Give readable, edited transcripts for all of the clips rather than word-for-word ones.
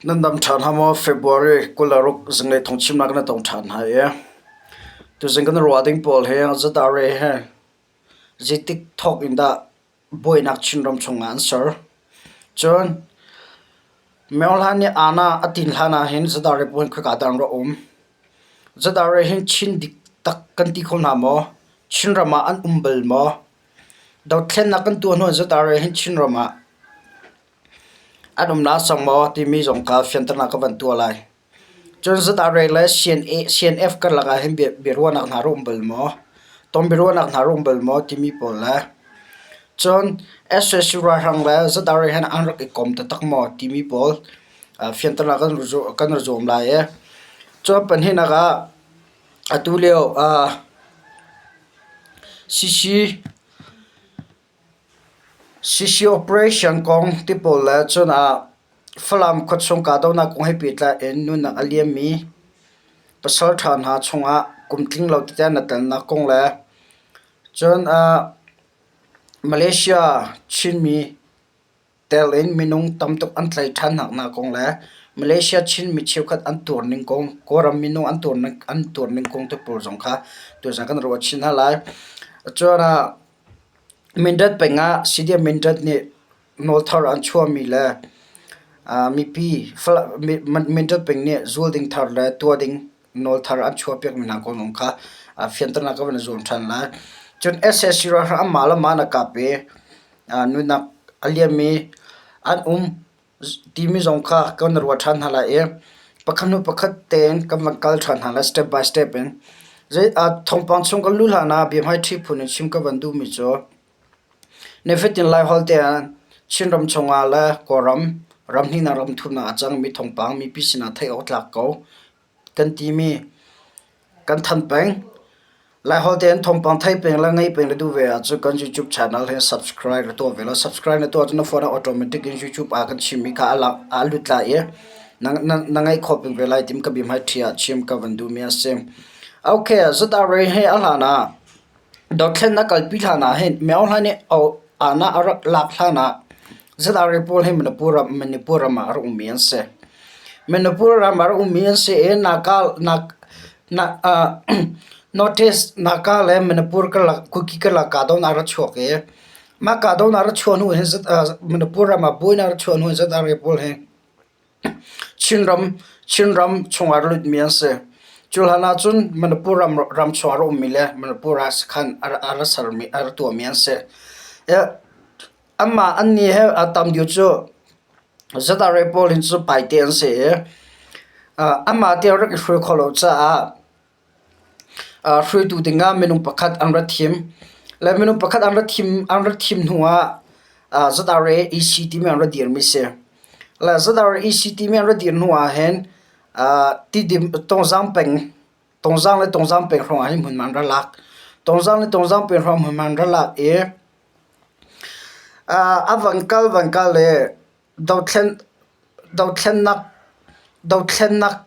Nan dam ṭhan hnga maw? February 26 zinglei thawngchimnak na tong ṭhan hna i tuzing kan ruah ding pawl hi zatare he zeitik thawk in dah buainak Chinram chungah an ser. Cun Myohlan nih Anna a tin hlan ah hin zatare pawl hin khoika dah an rak um? Zatare hin Chin dik tak kan ti kho hna maw? Chinram ah an um bal maw? Dothlennak kan tuah hnu in zatare hin Chinram ah An umnak sang maw timi zong kha fianternak ka van tuah lai. Cun ZRA le CNF karlak ah hin biaruahnak hna rak um bal maw? Ton biaruahnak hna rak um bal maw timi pawl le cun sac ralhrang le ZRA he an rak i kom taktak maw timi pawl fianternak kan rak zuam lai i cun pahnihnak ah atu lio CC CC operation kong ti pawl le cun ah Falam khuachung kahdohnak kong he pehtlai in nunnak a liammi pasalṭha hna chungah kum tling lo tete an i telnak kong le cun ah Malaysia Chinmi tel in minung tam tuk an tlaih ṭhan hna kong le Malaysia Chinmi cheukhat an tuarning kong, Kawlram minung an tuarning kong te pawl zong kha tuzaan kan ruah chin hna lai. Cun ah Mindat peng ah CDM Mindat nih nawlthar an chuahmi le mipi Mindat peng nih zul ding thar le tuah ding nawlthar an chuahpiakmi hna kong zong kha fianternak ka van i zuam ṭhan lai. Cun sac ralhrang anmah le mah an i kap i nunnak a liammi an um timi zong kha kan ruah ṭhan hna lai i pakhat hnu pakhat tein kan van kal ṭhan hna lai step by step in. Thawngpang chung kan luh hlan ah biahmaiṭhi phun in chim ka van duhmi cu nifatin Laiholh te ah Chinram chungah le Kawlram ramhnihnak ramthumnak a cangmi thawngpang mipi sinah theih awk tlak ko kan timi kan thanh peng. Laiholh tein thawngpang theih peng le ngaih peng na duh ve ahcun kan YouTube channel hi subscribe na tuah ve law subscribe na tuah ahcun na phone ah automatic in YouTube ah kan chimmi kha a lut lai i na ngaih khawh peng ve lai tim ka bia hmaiṭhi ah chim ka van duhmi a si. Okay, ZRA hi a hlan ah Dothlennak kalpi hlan ah hin Myo Hla nih ahna a rak lak hlan ah ZRA pawl hi Manipur ram ah a rak ummi an si. Manipur ram ah a rak ummi an si i Northeast Naga le Manipur karlak Kuki karlak kahdohnak a rak chuak i mah kahdohnak a rak chuah hnu hin Manipur ram ah buainak a rak chuah hnu hin ZRA pawl hi Chinram chungah a lutmi an si. Cu hlan ahcun Manipur ram chungah a rak ummi le Manipur ah sakhan a rak sermi a rak tuahmi an si. Anmah annih he a tam deuh cu ZRA pawl hin cu paite an si i anmah te rak i hruai khawh lo caah Hruaitu dingah minung pakhat an ra thim. Le minung pakhat an ra thim an ra thim hnu ah ZRA EC timi an ra dirmi si. Le ZRA EC timi an ra dir hnu ah hin Tidim Tongzang peng Tongzang le Tongzang peng hrawng ah hin hmunhma an ra lak. Tongzang le Tongzang peng hrawng hmunhma an ra lak i a van kal van kal le dothlen dothlennak dothlennak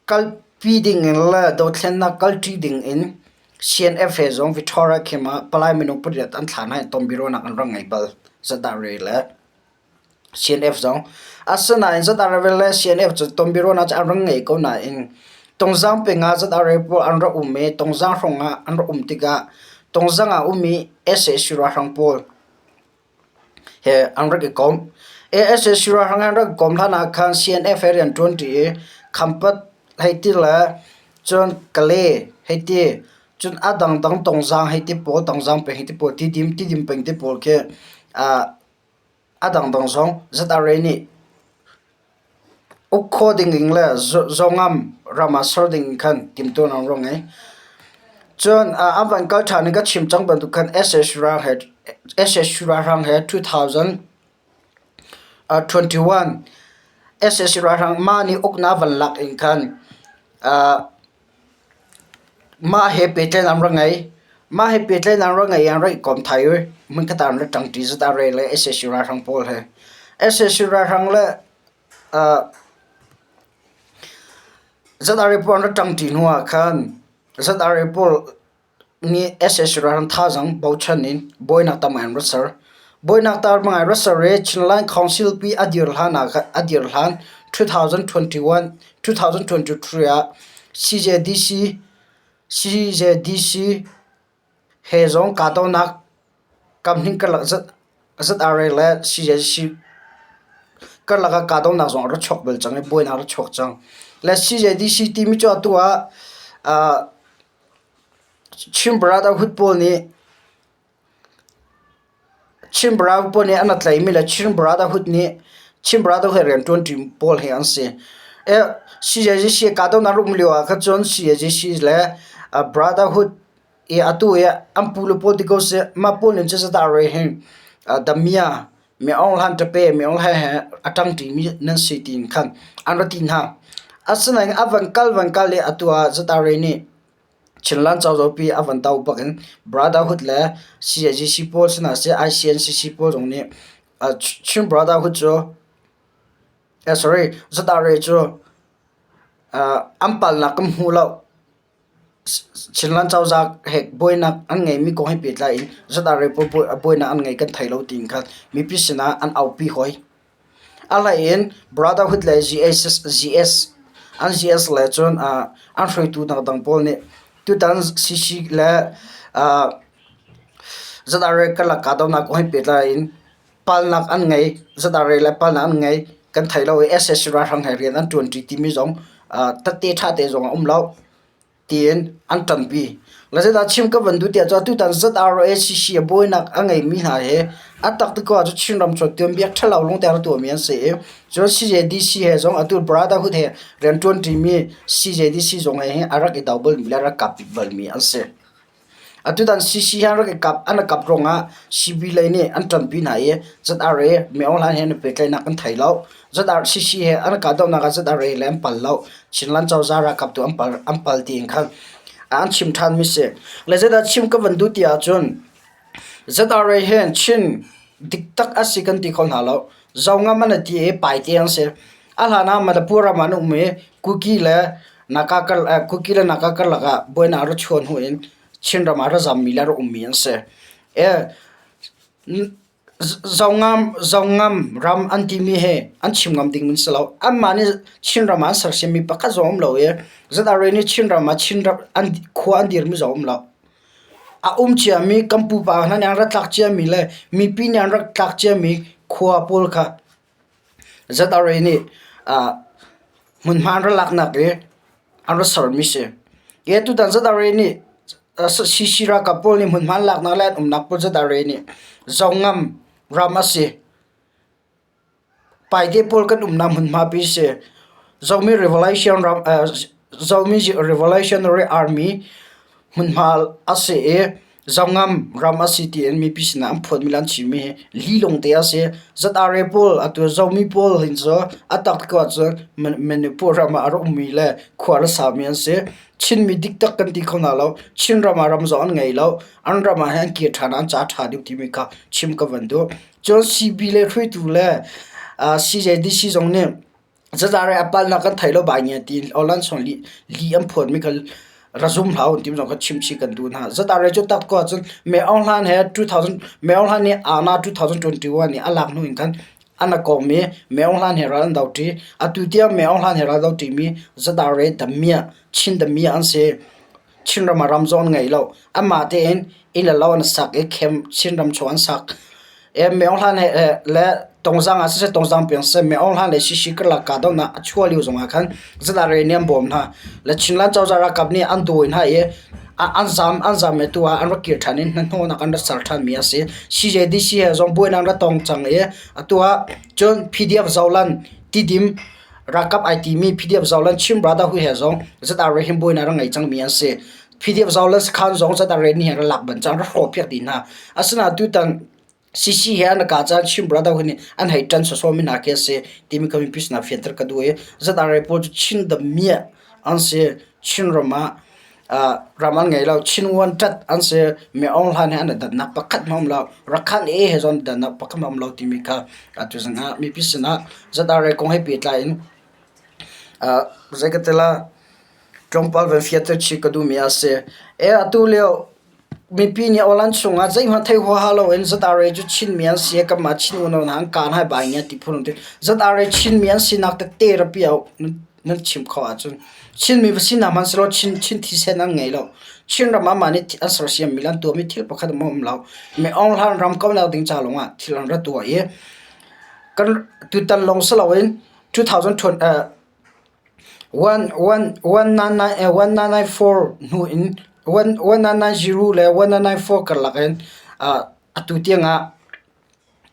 Kalpi dingin le dothlennak kalṭi dingin CNF he zong Victoria Camp ah palai minung pariat an thlah hna i tonbiaruahnak an rak ngei bal. ZRA le CNF zong. Asinain ZRA le CNF cu tonbiaruahnak cu an rak ngei ko nain Tongzang peng ah ZRA pawl an rak um i Tongzang hrawng ah an rak um tikah Tongzang ah ummi sac ralhrang pawl he an rak i kom. ASAC ralhrang he an rak i kom hlan ah khan CNF he rian ṭuanṭi i Khampat hei ti le cun Kale hei ti cun a dangdang Tongzaang hei ti pawl Tongzaang peng hei ti pawl Tidim Tidim peng ti pawl khi a dangdang zong ZRA nih Uk khawh dingin le zawngam ram ah ser ding khan timhtuahnak an rak ngei. Cun an van kal ṭhan i ka chim cang bantuk khan sac ralhrang he 2021 sac ralhrang mah nih uknak van lak in khan mah he pehtlaihnak an rak ngei. Mah he pehtlaihnak an rak ngei i an rak i kom thai i hmunkhat ah an rak ṭangṭi zat ah rel i sac ralhrang pawl he. Sac ralhrang le ZRA pawl an rak ṭangṭi hnu ah khan ZRA pawl nih sac ralhrang thazaang bochan in buainak tam ngai an rak ser. Buainak tar hmangai Rasare Chinland Council pi a dir hlan ah a dir hlan 2021 2023 ah CJDC CJDC he zong kahdohnak kamhning karlak ZRA le CJDC karlak ah kahdohnak zong a ra chuak bal cang i buainak a ra chuak cang. Le CJDC timi cu atu ah Chin Brotherhood pawl nih Chin Brotherhood pawl nih an a tlaihmi le Chin Brotherhood nih Chin Brotherhood rianṭuanṭi pawl hi an si. CJDC kahdohnak a um lio ah khan cun CJDC le Brotherhood i atu i an pule pawl ti ko seh mah pawl nih cun ZRA hi damiah Mi Aung Hlan ṭape Mi Aung Hlaing he a ṭangṭimi nan si tiin khan an ra ti hna. Asinain a van kal van kal i atu ah ZRA nih Chinland cozahpi a van do bak in Brotherhood le CAGC pawl sinah seh ICNCC pawl zong nih Chin Brotherhood cu sorry ZRA cu an palnak kan hmu lo. Chinland cozah he buainak an ngeimi kong he pehtlai in ZRA pawl buainak an ngei kan thei lo tiin khan mipi sinah an aupi hoi. A hlei in Brotherhood le GS an GS le cun an hruaitu dangdang pawl nih tutan CC le ZRA karlak kahdohnak kong he pehtlai in palnak an ngei, ZRA le palnak an ngei kan thei lo i sac ralhrang he rian an ṭuanṭi timi zong tette ṭha te zong a um lo tiin an ṭanpi. Le zeidah chim ka van duh tiah cun tutan ZRA-CC a buainak a ngeimi hna hi a tak ti ko ahcun Chinram cu tuanbia ṭhalo lungte a tuahmi an si i cun CJDC he zong atu Brotherhood he rian ṭuanṭimi CJDC zong he hin a rak i do balmi le a rak kap balmi an si. Atutan CC hi an rak i kap an i kap ruangah CB lei nih an ṭanpi hna i ZRA Myo Hlan he an i pehtlaihnak kan thei lo. ZR CC he an i kahdohnak ah ZRA le an pal lo. Chinland cozah ralkap tu an pal an pal tiin khan an chim ṭhanmi si. Le zeidah chim ka van duh ti ahcun ZRA hin Chin diktak a si kan ti kho hna lo. Zongam an i ti i paite an si. A hlan ah Manipur ram ah an um i Kuki le Naga Kuki le Naga karlak ah buainak a ra chuah hnu in Chinram ah a ra zammi le a ra ummi an si. Zongam Zongam ram an timi hi an chim ngam ding an si lo. Anmah nih Chinram ah an sersiammi pakhat zong a um lo i ZRA nih Chinram ah Chinram an khua an dirmi zong a um lo. A um ciami kan pupa hna nih an rak tlak ciami le mipi nih an rak tlak ciami khua pawl kha ZRA nih hmunhma an rak laknak i an rak sermi si. Hi tutan ZRA nih CC ralkap pawl nih hmunhma an laknak le an umnak pawl ZRA nih Zongam ram a si. Paite pawl kan umnak hmunhma pi si. Zomi Revolution ram Zomi Revolutionary Army hmunhma a si i Zongam ram a si tiin mipi sinah an phuanmi le an chimmi hi lilung te a si. ZRA pawl atu Zomi pawl hin cu a tak ko ahcun Manipur ram ah a rak ummi le khua a sami an si. Chinmi diktak kan ti kho hna lo. Chin ram ah ram zong an ngei lo. An ram ah hin an kir ṭhan ah an ca ṭha deuh timi kha chim ka van duh. Cun CB le hruaitu le CJDC zong nih ZRA a palnak kan thei lo bai nge tiin online chung li li an phuanmi kha ra zum hlah u ti zong kha chimchih kan duh hna. ZRA cu tak ko ahcun May Aung Hlan he 2000 May Aung Hlan nih Ana 2021 nih a lak hnu in khan an a kawm i May Aung Hlan he ral an do ṭi. Atu tiang May Aung Hlan he ral do ṭimi ZRA damiah Chin damiah an si. Chinram ah ram zong an ngei lo. Anmah tein inn le lo an sak i khem Chinram chung an sak. E Myo Hlan he le Tongzang ah siseh Tongzang peng siseh Myo Hlan le Sisi karlak kahdohnak a chuah lio zong ah khan ZRA nih an bawm hna. Le Chinland cozah ralkap nih an dawi hna i an zam an zam i tu ah an rak kir ṭhan i hnahnawhnak an rak ser ṭhanmi a si. CJDC he zong buainak an rak tong cang i atu ah cun PDF Zoland Tidim Ralkap ai timi PDF Zoland Chin Brotherhood he zong ZRA hin buainak rak ngei cangmi an si. PDF Zoland sakhan zong ZRA nih hin rak lak ban cang rak hrawhpiak dih hna. Asinain tutan CC he an ka caan Chin Brotherhood nih an hei ṭan sawsawmi hna khi a si timi kha mipi sinah fianter ka duh i ZRA pawl cu Chin damiah an si. Chinram ah ram an ngei lo. Chin Wan ṭat an si. Mi Aung Hlan he an i dannak pakhat hmanh a um lo. Rakhan E he zong an i dannak pakhat hmanh a um lo timi kha atu zing ah mipi sinah ZRA kong he pehtlai in zei ka ti la tlawmpal van fianter chih ka duhmi a si. E atu lio. Mipi nih aw-lan chungah zeihmanh thei huaha loin ZRA cu Chinmi an si i kanmah Chin unau hna an kaan hai bai ngia ti phun an ti. ZRA Chinmi an sinak tete rapi ah nan chim khawh ahcun Chinmi va sinak hmanh sehlaw Chin, Chin thisen an ngei lo. Chinram ah mah nih an sersiammi le an tuahmi thil pakhat a um lo. Mi Aung Hlan ram kaunak ding ca lawngah thil an ra tuah i kan tutan lawng si loin 2020 1994 hnu in 1990 le 1994 karlak in atu tiangah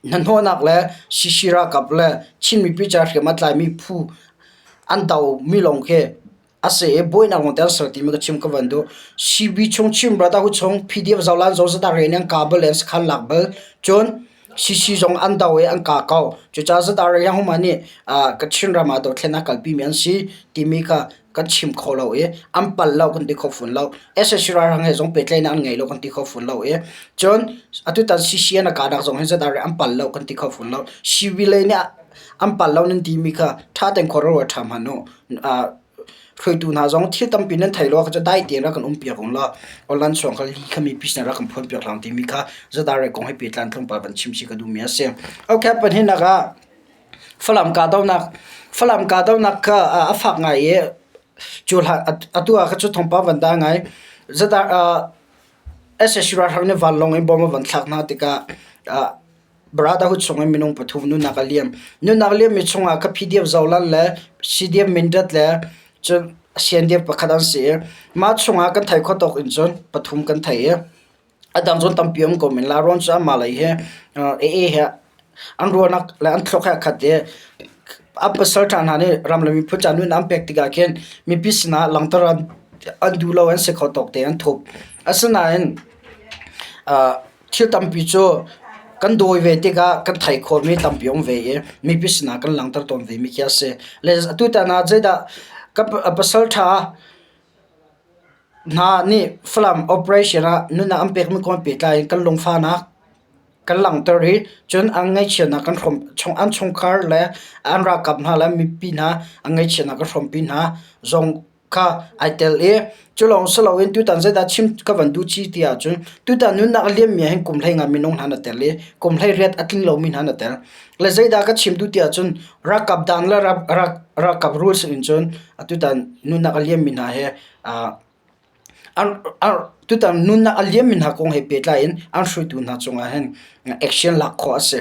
hnahnawhnak le CC ralkap le Chin mipi ca hriam a tlaimi phu an domi lawng khi a si i buainak lawngte an ser timi ka chim ka van duh. CB chung Chin Brotherhood chung PDF Zolan Zozada rian an ka bal le an sakhan lak bal. Cun CC zong an do i an kah ko. Cucaah ZRA huma nih Kachin ram ah dothlennak kalpimi an si timi kha kan chim kho lo i an pal lo kan ti kho fawn lo. SAC ralhrang he zong pehtlaihnak an ngei lo kan ti kho fawn lo i cun atutan CC an a kahnak zong hi ZRA an pal lo kan ti kho fawn lo. CB lei nih an pal lo nan timi kha ṭha tein khua ruat ṭha hmanh u. Hruaitu hna zong thil tampi nan thei lo kha cu dai tein rak kan um piak ung law online chuang kha li kha mipi sinah rak kan phuan piak hlah timi kha zadare kong he pehtlai tlawmpal van chim si ka duhmi a si. Okay, pahnihnak ah Falam kahdohnak Falam kahdohnak kha a fak ngai i cu hlan atu ah kha cu thawngpang van dah ngai. Zadar SSC ralhrang nih vanlawng in bom a van thlak hna tikah Brotherhood chungin minung pathum nunnak a liam. Nunnak liammi chungah ka PDF Zolan le CDF Mindat le cun CNDF pakhat an si i mah chungah kan thei khawh tawk in cun pathum kan thei i a dang cun tampi um ko men la. Rawn cu amah lei hi AA he an ruahnak le an thluak he a khat i a pasal ṭha hna nih ram le miphun ca nun an pek tikah khin mipi sinah langhter an duh lo an si kho tawk te an thup. Asinain Thil tampi cu kan dawi ve tikah kan theih khawhmi tampi a um ve i mipi sinah kan langhter tawn vemi khi a si. Le atutan ah zeidah ka pasal ṭha hna nih Falam operation ah nunnak an pekmi kong pehtlai in kan lungfahnak kan langhter i cun an ngaihchiatnak kan hrawm an chungkhar le an ralkap hna le mipi hna an ngaihchiatnak kan hrawmpi hna zong kha ai tel i cu lawng si loin tutan zeidah chim ka van duh chih ti ahcun tutan nunnak a liammi ah hin kum 15 minung hna na tel i kum 18 a tling lomi hna na tel. Le zeidah ka chim duh ti ahcun ralkap dan le ralkap rules in cun atutan nunnak a liammi hna he tutan nunnak a liammi hna kong he pehtlai in an hruaitu hna cungah hin action lak khawh a si.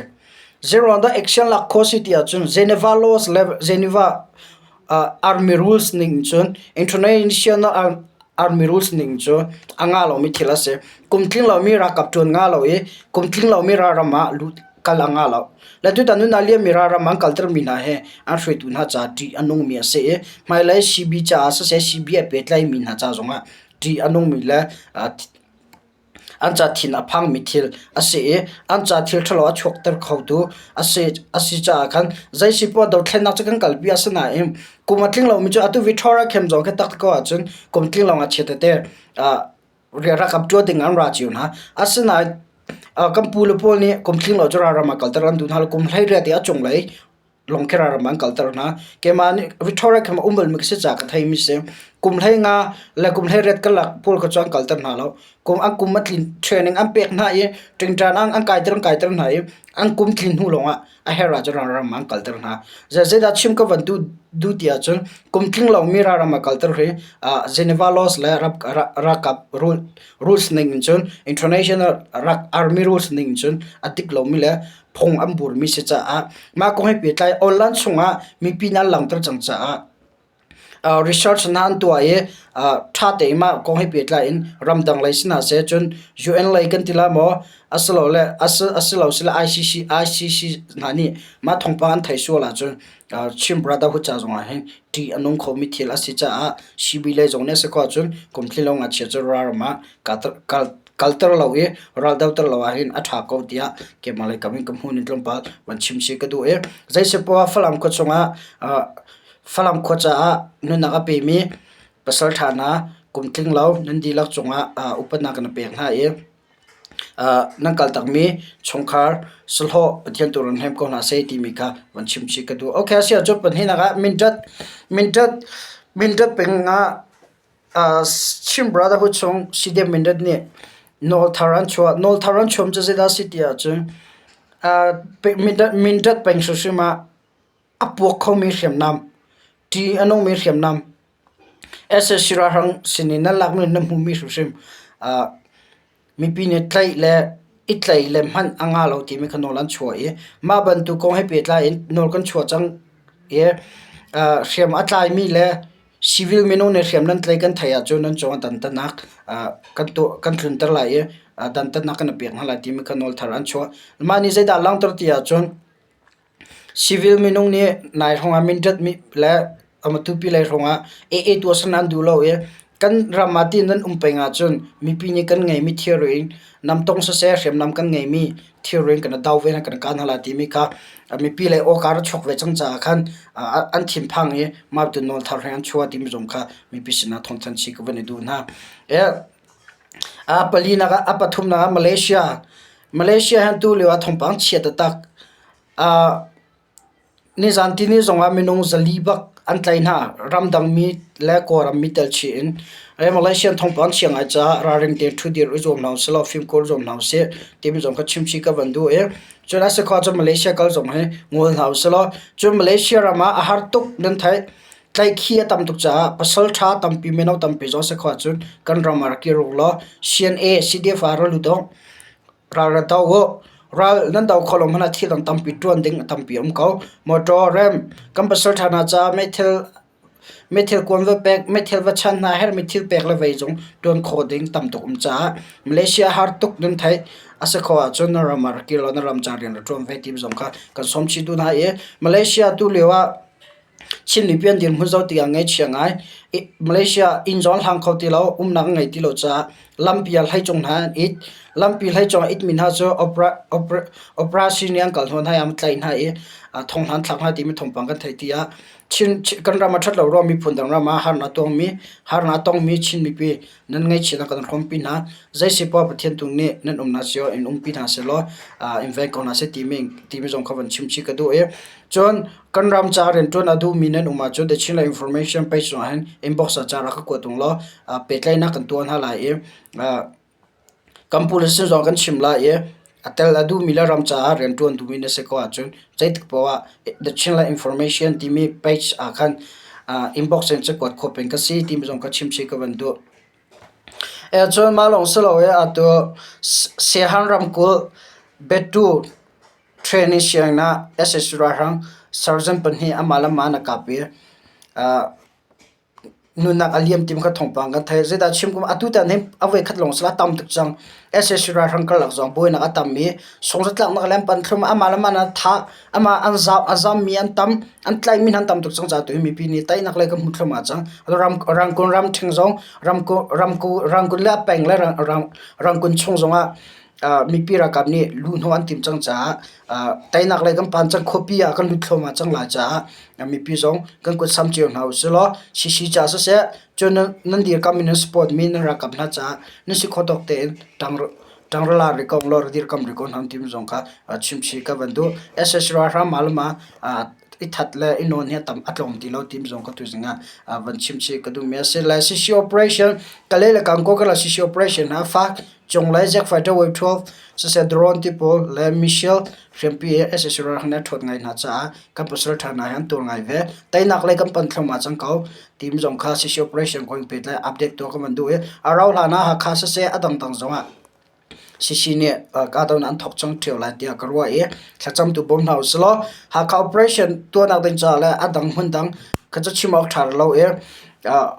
Zeiruang dah action lak khawh a si ti ahcun Geneva laws le Geneva Army rules ning cun international army rules ning cu a ngah lomi thil a si. Kum tling lomi ralkap ṭuan ngah lo i kum tling lomi ralram ah lut kal a ngah lo. Le tutan nun ah liammi ralram an kaltermi hna hi an hruaitu hna caah ṭih a nungmi a si i hmailei CB caah siseh CB a pehtlaimi hna ca zongah ṭih a nungmi le An ca thin a phangmi thil a si i an ca thil ṭhalo a chuakter khotu a si, a si caah khan zei si poah dothlennak cu kan kalpi asinain kum a tling lomi cu atu Victoria camp zong khi tak ko ahcun kum tling lo ngakchia tete ralkap ṭuan ding an ra cio hna. Asinain kan pu le pawl nih kum tling lo cu ralram ah kalter an duh hna lo. Kum 18 i a cunglei lawngkhera ram an kalter hna. Keimah nih Victoria kha um balmi ka si caah ka theimi si. Kum 15 le kum 18 karlak pawl kha cu an kalter hna lo. Kum an kum a tlin training an pek hna i ṭingṭan an an kaiter an kaiter hna i an kum tlin hnu lawngah a herh ahcun ram an kalter hna. Zeidah chim ka van duh ti ahcun kum tling lomi ram ah kalter hi Geneva laws le ralkap rules ning in cun international army rules ning in cun a dik lomi le phung an burmi si caah mah kong he pehtlai online chungah mipi nih an langhter cang caah research hna an tuah i ṭha tein mah kong he pehtlai in ramdang lei si hna seh cun UN lei kan ti lai maw asilole asilo sile ICC ICC hna nih mah thawngpang an theih sual ahcun Chin Brotherhood ca zongah hin ṭih a nung khomi thil a si caah CB lei zong nih a si khawh ahcun kum tling lo ngakchia cu ralram ah kalter lo i raldoter lo ahhin a ṭha ko tiah keimah lei kam in ka hmuh ning tlawmpal van chim chih ka duh i zeisipoah Falam khua chungah Falam khua caah nunnak a pemi pasal ṭha hna kum tling lo nan dihlak cungah upatnak kan pek hna i nan kaltakmi chungkhar sahlawh Pathian tu ron hnem ko hna seh timi kha van chim chih ka duh. Okay, a si ahcun pahnihnak ah Mindat Mindat Mindat peng ah Chin Brotherhood chung CDF Mindat nih Nawl thar an chuah. Nawl thar an chuam cu zeidah a si ti ahcun Mindat peng hrimhrim ah a puak khomi hriamnam, ṭih a nungmi hriamnam sac ralhrang sinin nan lakmi nan hmuhmi hrimhrim mipi nih tlaih le i tlaih le hman a ngah lo timi kha nawl an chuah i mah bantuk kong he pehtlai in nawl kan chuah cang i hriam a tlaimi le civil minung nih hriam nan tlaih kan theih ahcun nan cungah dantatnak kan tuah kan tlunter lai i dantatnak kan i pek hna lai timi kha nawl thar an chuah. Mah nih zeidah a langhter ti ahcun Civil minung nih nai hrawngah minṭat le a matupi lei hrawngah AA tuahsan an duh lo i kan ram ah tiin nan um peng ahcun mipi nih kan ngeimi thilri in namtong siseh hriamnam kan ngeimi thilri in kan i do ve hna kan i kah hna lai timi kha mipi lei awka a chuak ve cang caah khan an thinphang i mah tu nawl thar he an chuah timi zong kha mipi sinah thawngthanh chih ka van i duh hna. A palinak ah a pathumnak ah Malaysia. Malaysia hi tu lio ah thawngpang chia taktak. Nizan tini zongah minung zali bak an tlaih hna. Ramdangmi le Kawlram mi tel chih in. Malaysia thawngpang chia ngai caah ralring tein ṭhudir i zuam hna usih law fimkhur zuam hna usih timi zong kha chimchih ka van duh i cun a si khawh ahcun Malaysia kal zong hi ngol hna usih law cun Malaysia ram ah a har tuk nan theih. Tlaihkhih a tam tuk caah pasal ṭha tampi mino tampi zong a si khawh ahcun kan ram ah rak kir u law CNA, CDF ah ra lut u. Ral ra do u. Ral nan do kho lo hmanh ah thil dang tampi ṭuan ding a tampi a um ko. Motor rem, kan pasal ṭha hna caah meithil meithil kuan va pek, meithil va chan hna herhmi thil pek le vei zong ṭuan khawh ding tam tuk um caah Malaysia har tuk nan theih. A si khawh ahcun na ram ah rak kir law na ram ca rian ra ṭuan ve ti zong kha kan sawm chih duh hna i Malaysia tu lio ah Chin mipi an dirhmun zoh tikah ngaihchia ngai. Malaysia inn zong an hlang kho ti lo, umnak an ngei ti lo caah lampi ah hleicung hna an it. Lampi hleicung a itmi hna cu operation nih an kal hnawh hna i an tlaih hna i thong hna an thlak hna timi thawngpang kan theih tiah Chin kan ram a ṭhat lo ruang miphun dang ram ah harnak a tuangmi, harnak a tongmi Chin mipi nan ngaihchiatnak kan hrawmpi hna. Zei poah Pathian tu nih nan umnak cio in umpi hna sehlaw in veng ko hna seh timi timi zong kha van chim chih ka duh i cun Kan ram ca rianṭuan a duhmi nan um ahcun The Chinland Information page zongah hin inbox ah ca rak ka kuat ung law pehtlaihnak kan tuah hna lai i kan police sin zong kan chim lai i a tel a duhmi le ram caah rianṭuan duhmi na si ko ahcun zeitik paoh ah The Chinland Information timi page ah khan inbox in cakuat khawh peng ka si timi zong ka chim chih ka van duh. Cun mah lawng si lo i atu Siahan ramkulh Betu Training sianginn ah sac ralhrang sergeant pahnih amah le amah an i kap i nunnak a liam timi kha thawngpang kan theih. Zeidah chim kum atutan hi a voikhat lawng si lo a tam tuk cang. Sac ralhrang karlak zong buainak a tam i sungzatlaknak le an pan thlum amah le amah an thah amah an zam a zammi an tam an tlaihmi hna an tam tuk cang caah tuhi mipi nih teinak lei kan hmu thluahmah cang. Rangkun ramṭhing zong Rangkun le a peng le Rangkun chung zongah mipi ralkap nih luhhnawh an timh cang caah teinak lei kan phan cang khuapi ah kan lut thluahmah cang lai caah mipi zong kan kut sam cio hna usih law CC ca siseh cun nan dirkamh mi nan support mi nan ralkap hna caah nan si khawh tawk tein ṭangrala rih ko law dirkamh rih ko hna timi zong kha chimchih ka van duh. SSC ralhrang mah le mah i that le i nawn hi a tam a tlawm ti lo timi zong ka tuzing ah van chimchih ka duhmi a si. Lai CC operation Kalay le Kankaw karlak CC operation ah fak Cunglei Jet Fighter Wave 12 siseh drone ti pawl le missile hriampi he sac ralhrang nih a ṭhuat ngai hna caah kan pasal ṭha hna he an tuar ngai ve. Teinak lei kan pan thluahmah cang ko. Timi zong kha sac operation kong in pehtlai update tuah kan van duh i a rauh hlan ah Hakha siseh a dangdang zongah CC nih kahdohnak an thawk cang ṭheo lai tiah ka ruah i thlacamtu bawm hna usih law Hakha operation tuahnak ding caah le a dang hmundang kha cu chim awk ṭha lo i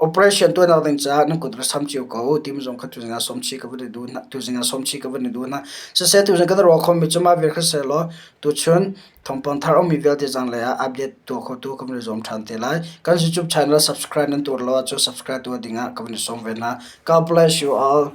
Operation tuahnak ding caah nan kut ra sam cio ko u timi zong kha tuzing ah sawmchih ka van i duh hna. Tuzing ah sawmchih ka van i duh hna. Siseh tuzing kan ruah khomi cu mah vial kha sehlaw tuchun thawngpang thar ummi vialte zanlei ah update tuah khotu kan van i zuam ṭhan te lai. Kan YouTube channel subscribe nan tuar lo ahcun subscribe tuah dingah ka van i sawm ve hna. God bless you all.